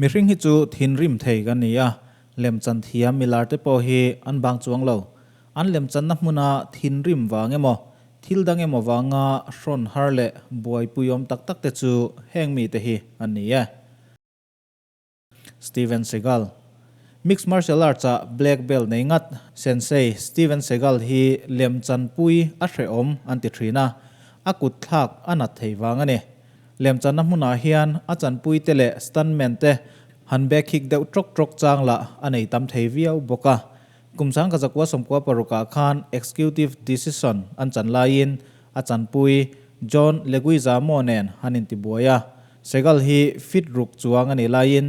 Mihring hi chu thinrim thei kan ni a, lemchan thiam milar te pawh hi an bang chuang lo. An lemchanna hmuna thinrim vang emaw, thil dang emaw vanga hrawn har leh buaipuiawm tak tak te chu heng mite hi an ni e. Steven Seagal. Mixed martial arts-ah black belt nei ngat Sensei Steven Seagal hi lemchanpui a hrehawm an ti thin a, a kut thlak a nat thei vang a ni. Lemchanna hmunah hian a chanpuite leh stuntman te han back kick deuh trawk trawk chang lah a nei tam thei viau bawk a. Kum 1996 ah khan executive decision an chan laiin a chanpui John Leguizamo nen han intibuai a. Seagal hi feet ruk chuang a nih laiin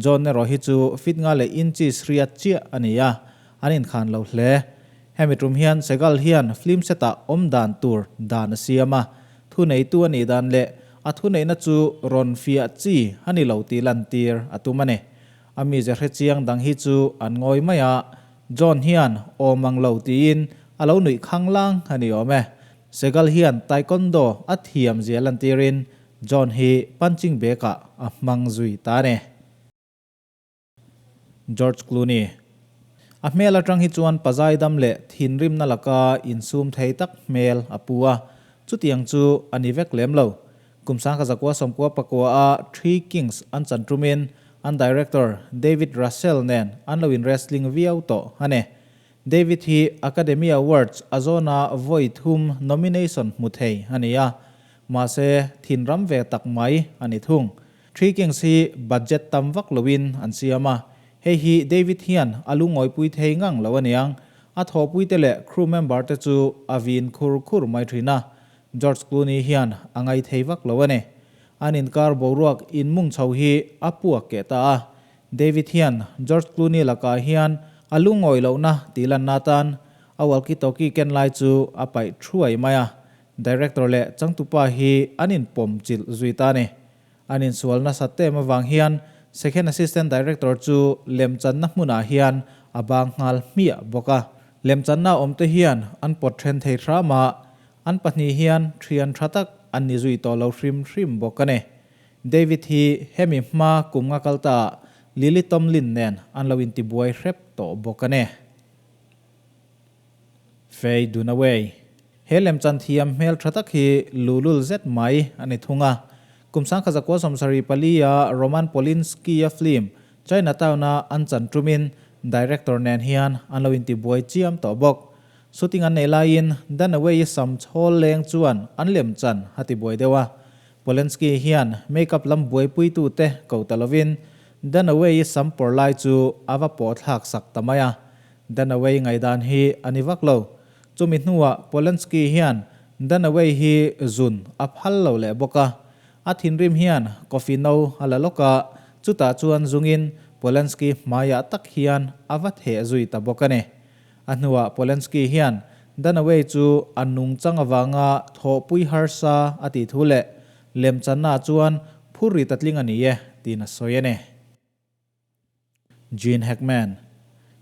John erawh hi chu feet nga leh inches riat chiah a ni a, an inkhan lo hle. Hemi tum hian Seagal hian film set-ah awm dan tur dan a siam a, thuneitu a nih dan leh a thuneihna chu rawn fiah chi a ni lo tih lantir a tum a ni. A mize hre chiang dang hi chu an ngawi mai a, John hian awm ang lo tiin a lo nuih khang lang a ni awm e. Seagal hian taekwondo a thiam zia lantirin John hi punching bag ah a hmang zui ta a ni. George Clooney. A hmel atang hi chuan pazai dam leh thinrimna laka insum thei tak hmel a pu a, chutiang chu a ni vek lem lo. Kum 1994 a Three Kings an chan tumin an director David Russell nen an lo in wrestling viau tawh a ni. David hi Academy Awards a zawna vawi thum nomination hmu thei a ni a, Mahse, thinram ve tak mai a ni thung. Three Kings hi budget tam vak loin an siam a, hei hi David hian a lungawipui thei ngang lo aniang. A thawhpuite leh crew member te chu a vin khur khur mai thin a, George Clooney hian a ngai thei vak lo a ni. An inkar boruak inmung chho hi a puak keh ta a, David hian George Clooney lakah hian a lungawi lohna tih lanna atan a walkie-talkie ken lai chu a paih thuai mai a, Director leh changtupa hi an inpawm chilh zui ta a ni. An insual nasat em avang hian Second Assistant Director chu lemchanna hmunah hian a bang nghal hmiah bawk a. Lemchanna awmte hian an pawt then thei hram a, an pahnih hian thian tha tak an ni zui tawh lo hrim hrim bawk a ni. David hi hemi hma kum nga kal ta Lily Tomlin nen an lo intibuai hrep tawh bawk a ni. Faye Dunaway. He lemchan thiam hmel tha tak hi lulul zet mai a ni thung a. Kum 1974 a Roman Polanski-a film Chinatown-a an chan tumin director nen hian an lo intibuai chiam tawh bawk. Shooting an neih laiin Dunaway-i sam chhawl leng chuan an lemchan a tibuai deuh a. Polanski hian makeup lam buaipuitute ko ta lovin Dunaway-i sam pawr lai chu a va pawh thlak sak ta mai a. Dunaway ngaihdan hi a ni vak lo. Chumi hnuah Polanski hian Dunaway hi zun a phal lo leh bawk a. A thinrim hian coffee no a la lawk a, chutah chuan zungin Polanski hmaiah tak hian a va theh zui ta bawk a ni. A hnuah Polanski hian Dunaway chu a nungchang avanga thawhpui harsa a tih thu leh lemchannaah chuan phurri ta tling a ni e tiin a sawi a ni. Gene Hackman.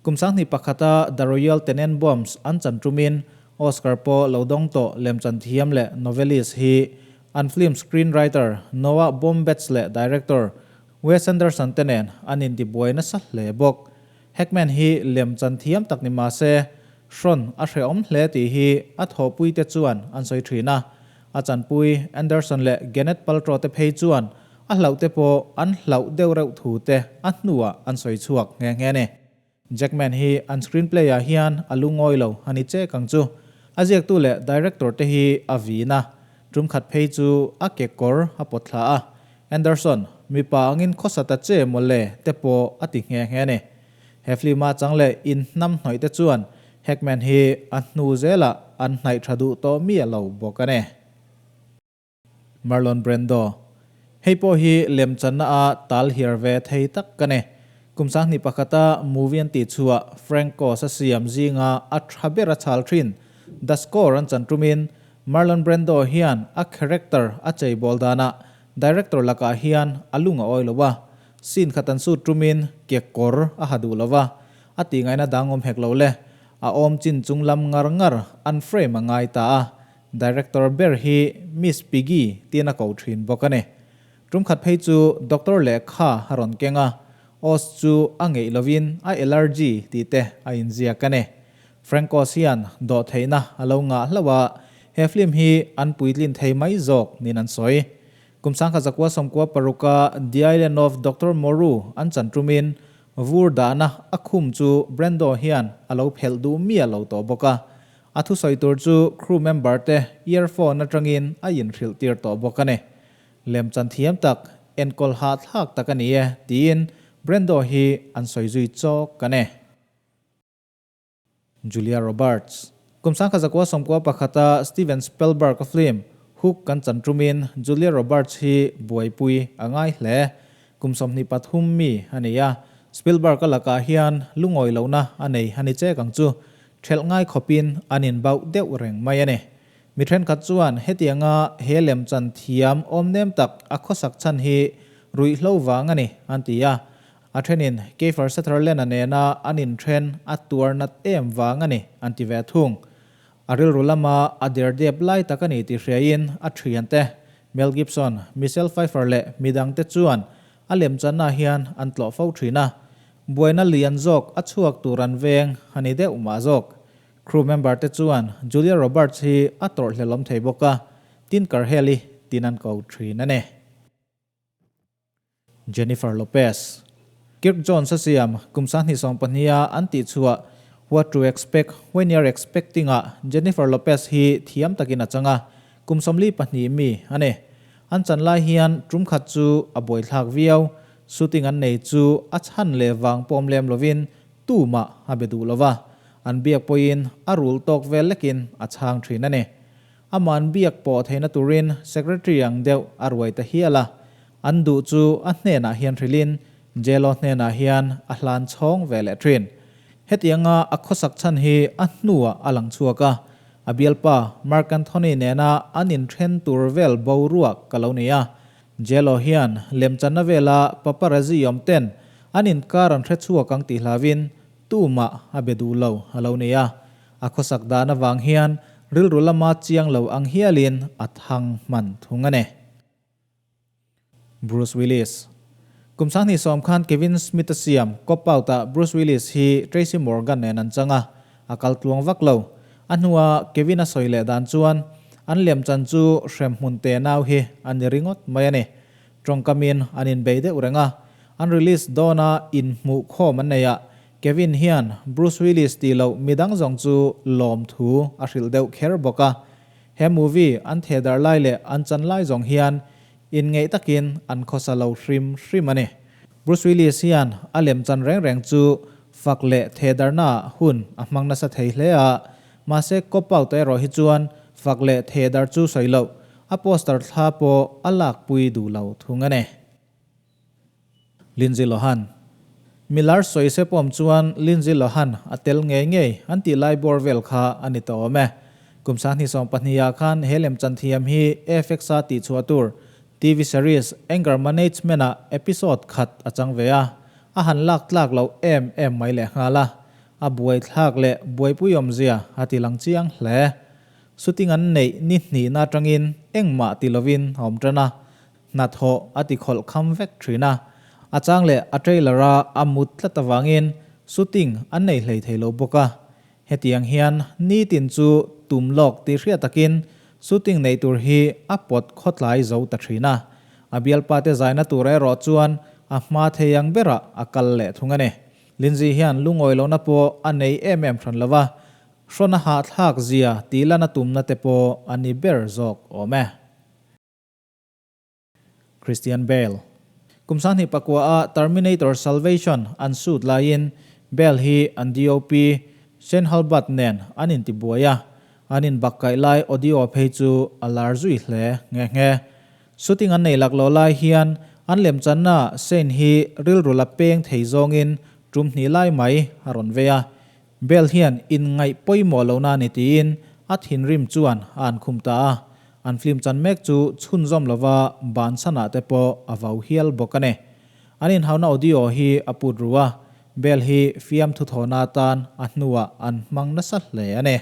Kum 2001-a The Royal Tenenbaums an chan tumin Oscar pawh lo dawng tawh lemchan thiam leh novelist hi an film screenwriter Noah Baumbach leh director Wes Anderson te nen an intibuai nasa hle bawk. Hackman hi lemchan thiam tak ni mah se hrawn a hrehawm hle tih hi a thawhpuite chuan an sawi thin a. A chanpui Anderson leh Gwyneth Paltrow te phei chuan A hlauh te pawh an hlauh deuh reuh thu te a hnuah an sawi chhuak nghe nghe a ni. Jackman hi an screenplay ah hian a lungawi lo a ni chek ang chu. A ziaktu leh director te hi a vin a, tum khat phei chu a ke kawr a pawt thla a. Anderson, mipa angin khawsa ta che mawle te pawh a ti nghe nghe a ni. He film a chang leh in hnam hnawih te chuan Hackman hi a hnu zelah an hnaih tha duh tawh miah lo bawk a ni. Marlon Brando. Hei pawh hi lemchanna a tal hiar ve thei tak ka ni. Kum 2001 a movie an tih chhuah Franco sa siam zinga a tha ber a chhal thin. The Score an chan tumin Marlon Brando hian a character a cheibawl danah director lakah hian a lung a awi lo a. Scene khat an shoot tumin ke kawr a ha duh lo va, a tihngaihna dang awm hek lo le. A awm chin chung lam ngar ngar an frame a ngai ta a. Director ber hi Miss Piggy tiin a ko thin bawk a ni. Tum khat phei chu doctor lehkha a rawn keng a, Oz chu a ngeih lovin a allergy tih te a inziak a ni. Frank Oz hian dawhtheihna a lo ngah hlauh a, he film hi an puitlin thei mai zawk niin an sawi. Kum 1996 a The Island of Doctor Moreau an chan tumin vur dahna a khum chu Brando hian a lo phelh duh miah lo tawh bawk a. A thusawi tur chu crew member te earphone atangin a inhrilh tir tawh bawk a ni. Lemchan thiam tak, enkawl hahthlak tak a ni e, tiin Brando hi an sawi zui chawk a ni. Julia Roberts. Kum 1991 a Steven Spielberg-a film Hook kan chan tumin Julia Roberts hi buaipui a ngai hle. Kum 23 mi a ni a, Spielberg-a lakah hian lungawi lohna a nei a ni chek ang chu. Thelh ngai khawpin an inbauh deuh reng mai a ni. Mi thenkhat chuan hetianga he lemchan thiam awm nem tak a khawsak chhan hi ruihhlo vang a ni an ti a. A thenin Kiefer Sutherland-a nena an inthen a tuar nat em vang a ni an ti ve thung. A rilru lama a der dep lai tak a ni tih hriaiin a thiante Mel Gibson, Michelle Pfeiffer leh midangte chuan a lemchanna hian an tlawh fo thin a. Buaina lian zawk a chhuak tur an veng a ni deuh mah zawk. Crew member te chuan Julia Roberts hi a tawrhhlelawm thei bawk a, Tinker Hell-i tin an ko thin a ni. Jennifer Lopez. Kirk Jones a siam kum 2020 a an tih chhuah What to Expect When You're Expecting ah Jennifer Lopez hi thiam takin a chang a, kum 42 mi a ni. An chan lai hian tum khat chu a buaithlak viau, shooting an nei chu a chhan leh vang pawm lem lovin tumah a be duh lova, an biak pawhin a rul tawk vel lekin a chhang thin a ni. Aman biak pawh theihna turin Secretary ang deuh a ruai ta hial a, an duh chu a hnenah hian hrilhin Jelo hnenah hian a hlan chhawng ve leh thin. Hetianga a khawsak chhan hi a hnuah a lang chhuak a, a bialpa Mark Anthony nena an inthen tur vel boruak ka lo ni a. Jelo hian lemchanna vela paparazzi awm ten an inkar an hre chhuak ang tih hlauhin tumah a be duh lo a lo ni a. A khawsak dan avang hian rilru lama chiang lo ang hialin a thang hman thung a ni. Bruce Willis Kum 2010 khan Kevin Smith a siam Cop Out-ah Bruce Willis hi Tracy Morgan nen an chang a, a kal tluang vak lo. A hnua Kevin a sawi leh dan chuan an lemchan chu hremhmun te nau hi a ni ringawt mai a ni. Tawngkamin an inbei deuh reng a, an release dawna inhmuh khawm an nei a, Kevin hian Bruce Willis tih loh midang zawng chu lawm thu a hrilh deuh kher bawk a. He movie an theh darh lai leh an chan lai zawng hian inngeih takin an khawsa lo hrim hrim a ni. Bruce Willis hian a lem chan reng reng chu fak leh theh darhnaah hun a hmang nasa thei hle a, mahse Cop Out erawh hi chuan fak leh theh darh chu sawi loh, a poster thla pawh a lakpui duh lo thung a ni. Lindsay Lohan. Milar sawi se pawm chuan Lindsay Lohan a tel ngei ngei an tih lai bawr vel kha a ni tawh awm e. Kum 2020 ah khan he lemchan thiam hi AFX a tih chhuah tur TV series Anger Management ah episode khat a chang ve a, a han lak tlak loh em em mai leh nghal a, a buaithlak leh buaipui awmzia a ti lang chiang hle. Shooting an neih ni hnihna atangin engmah ti lovin a awm tan a, Hnathawh a ti khawlh kham vek thin a, a chang leh a trailer a a mut tlat avangin shooting an nei hlei thei lo bawk a. Hetiang hian nitin chu tum lawk tih hriat takin shooting nei tur hi a pawt khawtlai zo ta thin a. A bialpa te zaina tur erawh chuan a hma thei ang berah a kal leh thung a ni. Lindsay hian lungawi lohna pawh a nei em em hran lo va, hrawn a hahthlak zia tih lana tumna te pawh a ni ber zawk awm e. Christian Bale. Kum 2009 a Terminator Salvation an shoot laiin Bale hi an DOP Shane Hulbert nen an intibuai a, an inbakkaih lai audio phei chu a lar zui hle nghe nghe. Shooting an nei lak lo lai hian an lemchanna Shane hi rilru la peng thei zawngin tum hnih lai mai a rawn vei a, Bale hian inngaih pawimawh lohna a ni tiin a thinrim chuan a an khum ta a. An film chan mek chu chhunzawm lova bansanah te pawh a vau hial bawk a ni. An inhauna audio hi a put ru a, Bale hi fiamthu thawhna atan a hnuah an hmang nasa hle a ni.